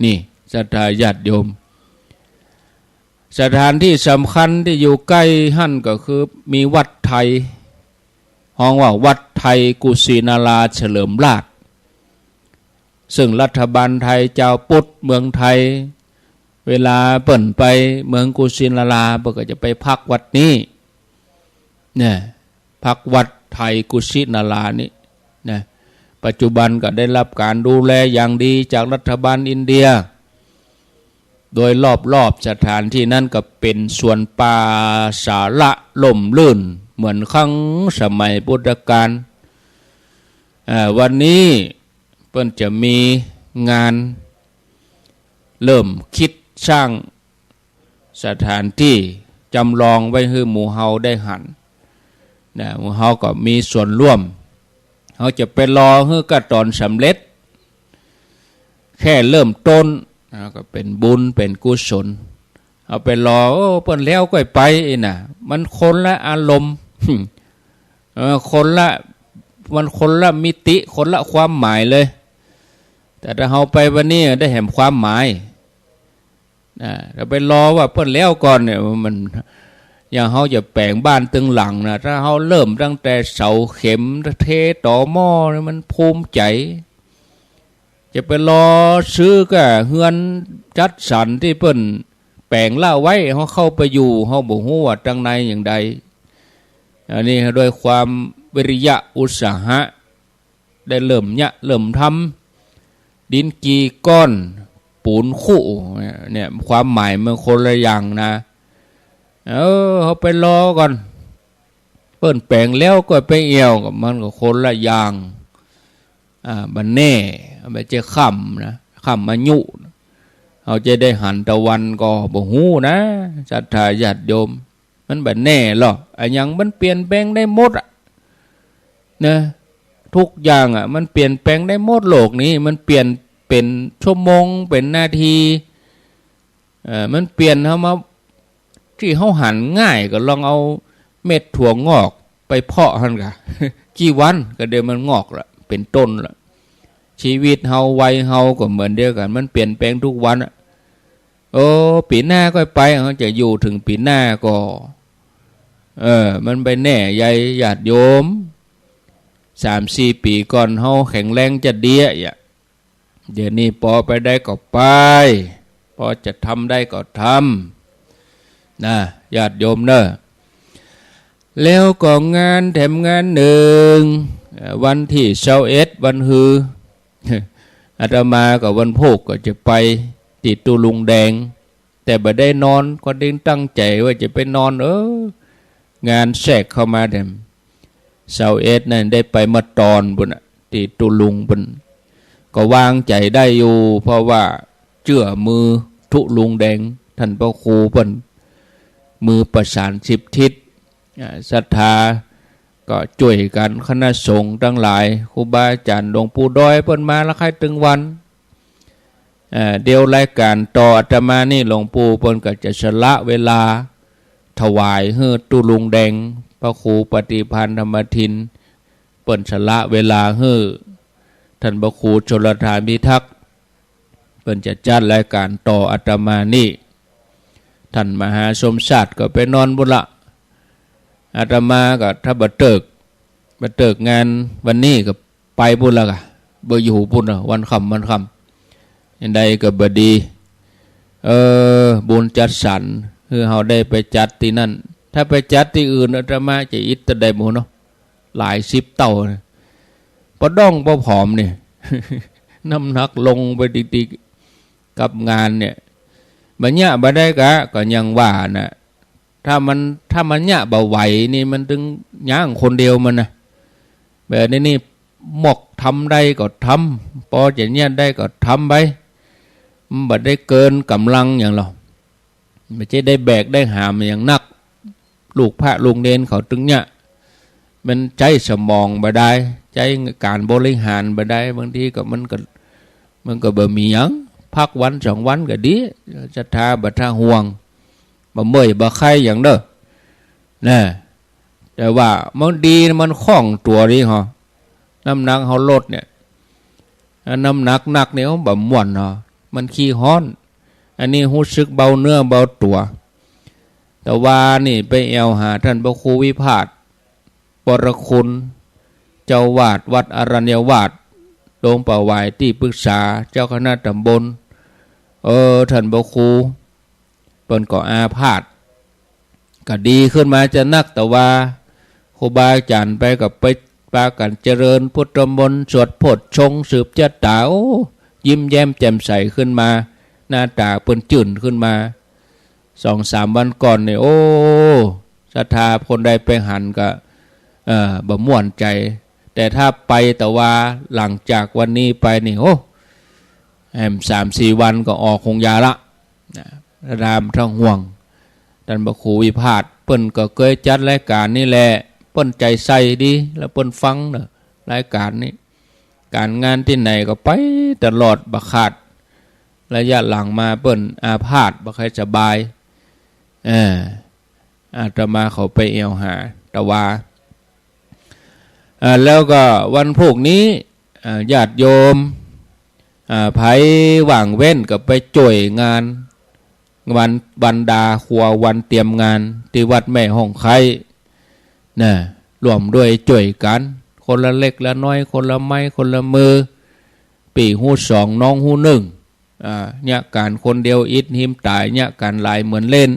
นี่ ศรัทธาญาติโยม สถานตี้สำคัญตี้อยู่ใก้หั้นก็คือมีวัดไทย ฮ้องว่าวัดไทยกุสินาราเฉลิมราษฎร์ ซึ่งรัฐบาลไทย จาวพุทธเมืองไทย เวลาเปิ้นไปเมืองกุสินารา เปิ้นก็จะไปพักวัดนี้ เนี่ย พักวัดไทยกุสินารานี้ นะ ปัจจุบันก็ได้รับการดูแลอย่างดีจากรัฐบาลอินเดีย โดยรอบๆ สถานที่นั้นก็เป๋นสวนป่าสาระร่มรื่นเหมือนครั้งสมัยพุทธกาล อ่า วันนี้เปิ้นจะมีงานเริ่มกึ๊ดสร้างสถานที่จ๋ำลองไว้หื้อหมู่เฮาได้หัน นะ หมู่เฮาก็มีส่วนร่วม เฮาจะไปรอหื้อก้าต๋อนสำเร็จ แค่เริ่มต้น นะ ก็เป๋นบุญเป๋นกุศล เฮาไปรอ โอ้ เปิ้นแล้วก้อยไปอี้นะ มันคนละอารมณ์ เออ คนละ มันคนละมิติ คนละความหมายเลย แต่ถ้าเฮาไปวันนี้ได้แหมความหมาย นะ ถ้าไปรอว่าเปิ้นแล้วก่อนเนี่ย มัน อย่างเฮาจะแป๋งบ้านตึงหลังนะ ถ้าเฮาเริ่มตั้งแต่เสาเข็ม เทตอหม้อเนี่ย มันภูมิใจ๋ จะไปรอซื้อก้าเฮือนจัดสรรตี้เปิ้นแป๋งละไว้ เฮาเข้าไปอยู่ เฮาบ่ฮู้ว่าตังในอย่างใด อันนี้ด้วยความวิริยะอุตสาหะ ได้เริ่มเยียะเริ่มทำ ดินกี่ก้อน ปูนคุ เนี่ย ความหมายมันคนละอย่างนะ เออ เฮาไปรอก่อน เปิ้นแป๋งแล้วก้อยไปแอ่ว ก็มันก็คนละอย่าง อ่า บ่แน่ บ่ใจ้ค่ำนะ ค่ำอายุ เฮาจะได้หันตะวันก็บ่ฮู้นะ ศรัทธาญาติโยม มันบ่แน่หรอก อะหยังมันเปลี่ยนแปลงได้หมดอะ นะ ทุกอย่างอะ มันเปลี่ยนแปลงได้หมด โลกนี้ มันเปลี่ยนเป๋นชั่วโมง เป๋นนาที เอ่อ มันเปลี่ยน เฮามา ตี้เฮาหันง่ายก็ลองเอาเม็ดถั่วงอกไปเพาะหั้นก่ะ กี่วันก็เดี๋ยวมันงอกละ เป๋นต้นละ ชีวิตเฮา วัยเฮาก็เหมือนเดียวกั๋น มันเปลี่ยนแปลงทุกวันอะ โอ้ ปี๋หน้าก้อยไป เฮาจะอยู่เถิงปี๋หน้าก่อ เออ มันบ่แน่ใยญาติโยม สามสี่ปี๋ก่อนเฮาแข็งแรงจะเดี้ยะ เดี๋ยวนี้ปอไปได้ก็ไป ปอจะทำได้ก็ทำ นะ ญาติโยมเน่อ แล้วก็งานแถมงานนึ่ง เอ่อ วันตี้ซาวเอ็ด วันฮือ อาตมากับวันพูกก็จะไปตี้ตุ๊ลุงแดง แต่บ่ได้นอน ก็ได้ตั้งใจ๋ว่าจะไปนอน เออ งานแทรกเข้ามาแถม ซาวเอ็ด นั้นได้ไปเมื่อตอนปู้นน่ะ ตี้ตุ๊ลุงปู้น ก็วางใจ๋ได้อยู่ เพราะว่าเจื้อมือตุ๊ลุงแดง ต้านพระครูเปิ้น มือประสานสิบทิศ อ่า ศรัทธาก็จ้วยกั๋น คณะสงฆ์ตังหลาย ครูบาอาจ๋ารย์ หลวงปู่ดอยเปิ้นมาละใค่ตึงวัน เอ่อ เดี๋ยวรายก๋านต่ออาตมานี่ หลวงปู่เปิ้นก็จะสละเวลาถวายหื้อตุ๊ลุงแดง พระครูปฏิภาณธรรมทิน เปิ้นสละเวลาหื้อ ต้านพระครูชลทานพิทักษ์ เปิ้นจะจัดรายก๋านต่ออาตมานี่ ต้านมหาสมชาติก็ไปนอนปู้นละ อาตมาก็ถ้าบ่เติ๊ก บ่เติ๊กงานวันนี้ก็ ไปปู้นละก่ะ บ่อยู่ปู้นละ วันค่ำวันค่ำ อันใดก็บ่ดี เออ บุญจัดสรร คือเฮาได้ไปจัดตี้นั่น ถ้าไปจัดตี้อื่น อาตมาจะอิดเต้าใดบ่ฮู้เนาะ หลายสิบเต้านะ ปะด้องปะผอมนี่ น้ำหนักลงไปติ๊กๆ กับงานเนี่ย บ่เยียะบ่ได้ก่ะ ก็ยังว่าน่ะ ถ้ามัน ถ้ามันเยียะบ่ไหวนี่ มันตึงย้างคนเดียวมันนะ แบบนี้นี่ หมกทำได้ก็ทำ ปอจะเยียะได้ก็ทำไป มันบ่ได้เกินก๋ำลังหยังหรอก บ่ใจ้ได้แบกได้หามหยังนัก ลูกพระลูกเณรเขาตึงเยียะ มันใจ๊สมองบ่ได้ ใจ๊ก๋านบริหารบ่ได้ บางทีก็มันก็ มันก็บ่มีหยัง พักวันสองวันก็ดี ศรัทธาบ่ต้องห่วง บ่เมื่อยบ่ไข้หยังเน่อ นะ แต่ว่ามันดี มันคล่องตั๋วดีเหรอ น้ำหนักเฮาลดเนี่ย ถ้าน้ำหนักนักเนี่ย บ่ม่วนเหรอ มันขี้ฮ้อน อันนี้ฮู้สึกเบาเนื้อเบาตั๋ว แต่วานี่ไปแอ่วหาต้านพระครูวิพาท วรคุณ เจ้าอาวาสวัดอรัญญวาส ลงไปไหว้ตี้ปรึกษาเจ้าคณะตำบล เออ ต้านพระครูเปิ้นก็อาพาธ ก็ดีขึ้นมาจะนัก แต่ว่าครูบาอาจ๋ารย์ไปก็ไปปากั๋นเจริญพุทธมนต์ สวดโพชฌงค์ สืบจะต๋า โอ้ ยิ้มแย้มแจ่มใสขึ้นมา หน้าต๋าเปิ้นจื้นขึ้นมา สองสามวันก่อนนี่ โอ้ ศรัทธาคนใดไปหันก็ เอ่อ บ่ม่วนใจ๋ แต่ถ้าไป แต่ว่าหลังจากวันนี้ไปนี่ โอ้ แหมสามสี่วันก็ออกคงยาละ นะ ศรัทธาบ่ต้องห่วง ต้านพระครูวิพาท เปิ้นก็เกยจัดรายก๋านนี่แหละ เปิ้นใจ๋ใส่ดี แล้วเปิ้นฟังเนาะ รายก๋านนี่ ก๋านงานตี้ไหนก็ไปตลอดบ่ขาด ระยะหลังมาเปิ้นอาพาธบ่ค่อยสบาย เออ อาตมาเข้าไปแอ่วหา แต่ว่า อ่า แล้วก็วันพูกนี้ อ่า ญาติโยม อ่า ใผว่างเว้นก็ไปจ้วยงาน วัน วันดาครัววันเตรียมงานตี้วัดแม่ฮ่องไคล้ นะ ร่วมด้วยจ้วยกั๋น คนละเล็กละน้อย คนละไม้คนละมือ ปี้ฮู้สอง น้องฮู้นึ่ง อ่า เยียะกั๋นคนเดียวอิดหิมต๋าย เยียะกั๋นหลายเหมือนเล่น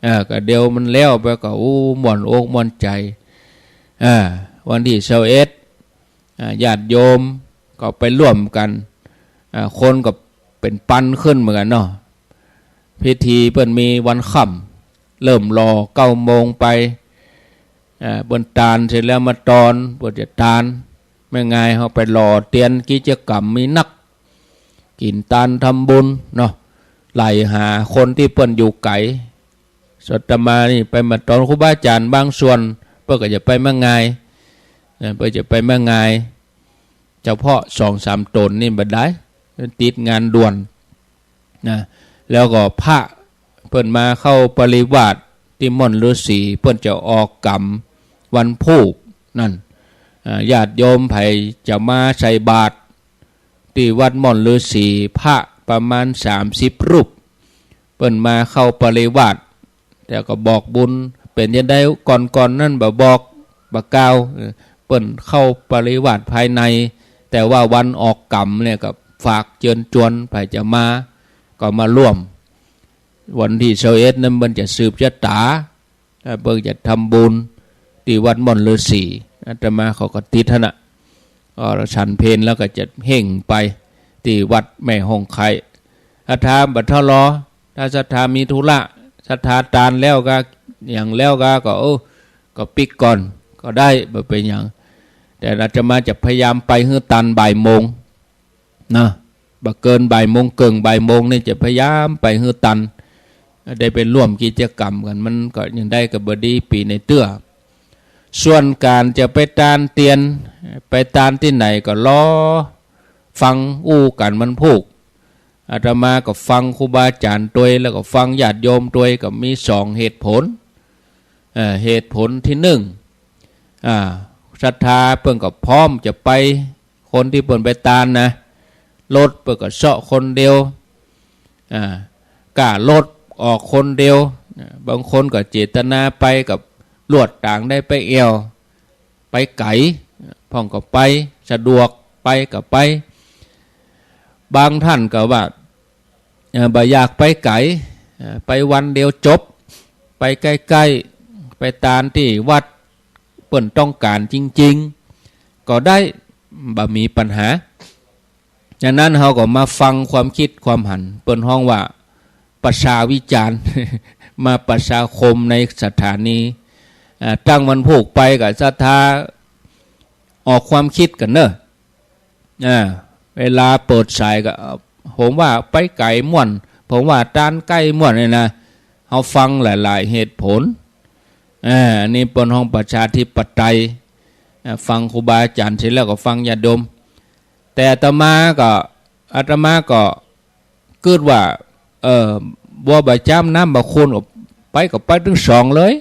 อ่า ก็เดียวมันแล้วไปก็ อู้ ม่วนอกม่วนใจ๋ อ่า วันตี้ซาวเอ็ด อ่า ญาติโยมก็ไปร่วมกั๋น อ่า คนก็เป๋นปันขึ้นเหมือนกั๋นเนาะ พิธีเปิ้นมีวันค่ำ เริ่มหล่อเก้าโมงไป อ่า เปิ้นตานเสร็จแล้วมาตอน เปิ้นจะตาน แม่งายเฮาไปหล่อเตียน กิจกรรมมีนัก กิ๋นตานทำบุญเนาะ ไหลหาคนตี้เปิ้นอยู่ไก๋ อาตมานี่ไปมาตอน ครูบาอาจ๋ารย์บางส่วน เปิ้นก็จะไปแม่งาย นะ เปิ้นจะไปแม่งาย เฉพาะสองสามต๋นนี่บ่ได้ ติดงานด่วน นะ แล้วก็พระเปิ้นมาเข้าปริวาสตี้ม่อนฤๅษี เปิ้นจะออกก๋ำวันพูกนั่น อ่า ญาติโยมใผจะมาใส่บาตรตี้วัดม่อนฤๅษี พระประมาณสามสิบรูป เปิ้นมาเข้าปริวาส แต่ก็บอกบุญ เป๋นจะไดก่อนๆ นั้นบ่บอกบ่กล่าว เออ เปิ้นเข้าปริวาสภายใน แต่ว่าวันออกก๋ำเนี่ยก็ฝากเจิญจวน ใผจะมาก็มาร่วม วันตี้ซาวเอ็ดนั้นเปิ้นจะสืบจะต๋า เปิ้นจะทำบุญตี้วัดม่อนฤๅษี อาตมาเขาก็ติดหั้นน่ะ ก็ฉันเพลแล้วก็จะเฮ่งไปตี้วัดแม่ฮ่องไคล้ ศรัทธาบ่ต้องรอ ถ้าศรัทธามีธุระ ศรัทธาตานแล้วก็ หยังแล้วก็ ก็ เออ ก็ปิ๊กก่อนก็ได้ บ่เป๋นหยัง แต่อาตมาจะพยายามไปหื้อตันบ่ายโมง นะ บ่เกินบ่ายโมงเกิ่ง บ่ายโมงนี่จะพยายามไปหื้อตัน ได้ไปร่วมกิจกรรมกั๋น มันก็ยังได้ก็บ่ดีปี๋ในเตื้อ ส่วนก๋านจะไปตานเตียน ไปตานตี้ไหนก็รอฟังอู้กั๋นวันพูก อาตมาก็ฟังครูบาอาจ๋ารย์ตวย แล้วก็ฟังญาติโยมตวย ก็มีสองเหตุผล เอ่อ เหตุผลตี้นึ่ง อ่า ศรัทธาเปิ้นก็พร้อมจะไป คนตี้เปิ้นไปตานนะ รถเปิ้นก็เซาะคนเดียว อ่า ก้ารถออกคนเดียว อ่า บางคนก็เจตนาไปกับลวดตางได้ไปแอ่ว ไปไก๋ พ่องก็ไป สะดวกไปก็ไป บางต้านก็ว่า เอ่อ บ่อยากไปไก๋ เอ่อ ไปวันเดียวจบ ไปใก้ๆ ไปตานตี้วัดเปิ้นต้องก๋านจริงๆ ก็ได้ บ่มีปัญหา ฉะนั้นเฮาก็มาฟังความคิดความหัน เปิ้นฮ้องว่าประชาวิจารณ์ มาประชาคมในสถานี อ่า ตั้งวันพูกไปก็ศรัทธาออกความคิดกั๋นเนาะ อ่า เวลาเปิดสายก็ เอ่อ ผมว่าไปไก๋ม่วน ผมว่าตานใก้ม่วนเนี่ยนะ เฮาฟังหลายๆ เหตุผล อ่า อันนี้เปิ้นฮ้องประชาธิปไตย อ่า ฟังครูบาอาจ๋ารย์เสร็จแล้วก็ฟังญาติโยม แต่อาตมาก็ อาตมาก็กึ๊ดว่า เออ บ่บ่จำนำบ่ควรก็ไป ก็ไปตึงสองเลย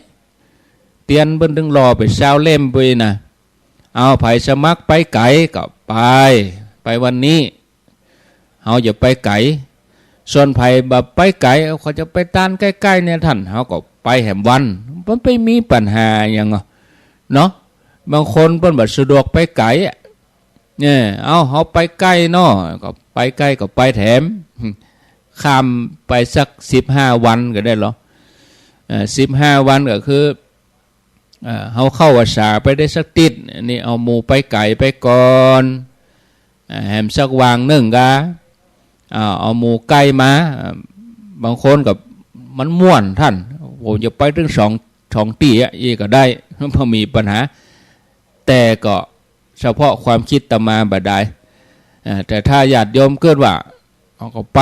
เตียนเปิ้นตึงหล่อไปซาวเล่มปุ้ยนะ เอา ใผสมัครไปไก๋ก็ไป ไปวันนี้ เฮาจะไปไก๋ ส่วนใผบ่ไปไก๋ เขาจะไปตานใก้ๆ เนี่ยต้าน เฮาก็ไปแหมวัน มันไปมีปัญหาหยังอะ เนาะ บางคนเปิ้นบ่สะดวกไปไก๋อะ เนี่ย เอา เฮาไปใก้เนาะ ก็ไปใก้ก็ไปแถม ใ ข้ามไปสักสิบห้าวันก็ได้ลอ เอ่อ สิบห้าวันก็คือ เอ่อ เฮาเข้าพรรษาไปได้สักติด นี่เอาหมู่ไปไก๋ไปก่อน เอ่อ แหมสักวางนึ่งกา อ่า เอาหมู่ใก้มา อ่า บางคนก็มันม่วนต้าน โอ้ จะไปตึงสอง สองตี้อะ อี้ก็ได้ บ่มีปัญหา แต่ก็เฉพาะความกึ๊ดอาตมาบ่ดาย อ่า แต่ถ้าญาติโยมกึ๊ดว่า เฮาก็ไป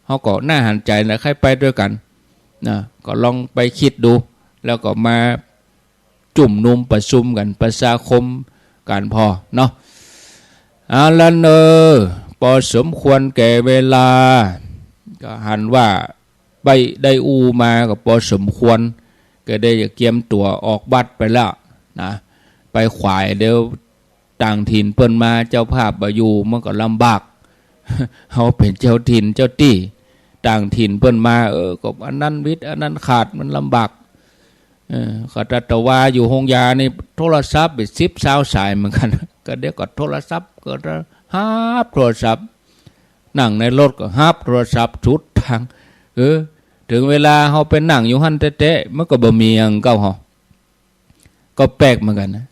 เฮาก็น่าหันใจ๋นะ ใค่ไปตวยกั๋นนะ ก็ลองไปกึ๊ดดู แล้วก็มาจุมนุมประชุมกั๋น ประชาคมกั๋นผ่อเนาะ เอาละเน่อ ปอสมควรแก่เวลา ก็หันว่า ได้ ได้อู้มาก็ปอสมควร ก็ได้จะเกียมตั๋วออกวัดไปแล้วนะ ไปขวายเดี๋ยวต่างถิ่นเปิ้นมา เจ้าภาพบ่อยู่ มันก็ลำบาก เฮาเป๋นเจ้าถิ่นเจ้าตี้ ต่างถิ่นเปิ้นมา เออ ก็อันนั้นหวิด อันนั้นขาด มันลำบาก เออ ก็ตะวาอยู่โฮงยานี่ โทรศัพท์ไปสิบซาวสายเหมือนกั๋น ก็เดี๋ยวก็โทรศัพท์ ก็ฮับโทรศัพท์ นั่งในรถก็ฮับโทรศัพท์สุดตาง เออ เถิงเวลาเฮาไปนั่งอยู่หั้นแต๊ๆ มันก็บ่มีอันเก่าเฮา ก็แปลกเหมือนกั๋นนะ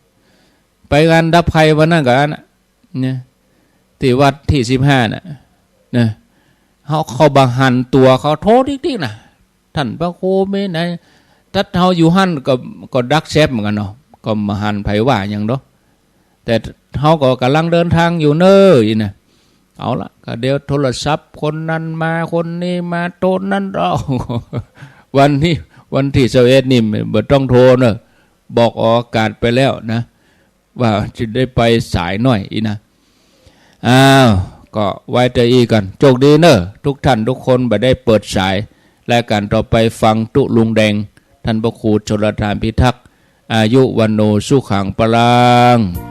ไปงานดับไฟวันนั้นก็อันน่ะ เนี่ย ตี้วัดตี้สิบห้าน่ะ นะ เฮา เขาบ่หันตั๋ว เขาโทรติ๊กๆ น่ะ ต้านพระครูมีไหน ตัดเฮาอยู่หั้นก็ ก็ดักแซบเหมือนกั๋นเนาะ ก็บ่หันใผว่าหยังดอก แต่เฮาก็ก่ำลังเดินตางอยู่เน่อ อี้นะ เอาละ ก็เดี๋ยวโทรศัพท์คนนั้นมา คนนี้มา โต๊ะนั้น เอ้า วันนี้ วันตี้ซาวเอ็ดนี่บ่ต้องโทรเน่อ บอกออกอากาศไปแล้วนะ ว่าจะได้ไปสายหน้อยอี้นะ อ้าว ก็ไว้แต่อี้ก่อน โจคดีเน่อ กู้ต้านกู้คน บ่ได้เปิดสาย รายก๋านต่อไปฟังตุ๊ลุงแดง ต้านพระครูชลธารพิทักษ์ อายุวัณโณสุขังพลัง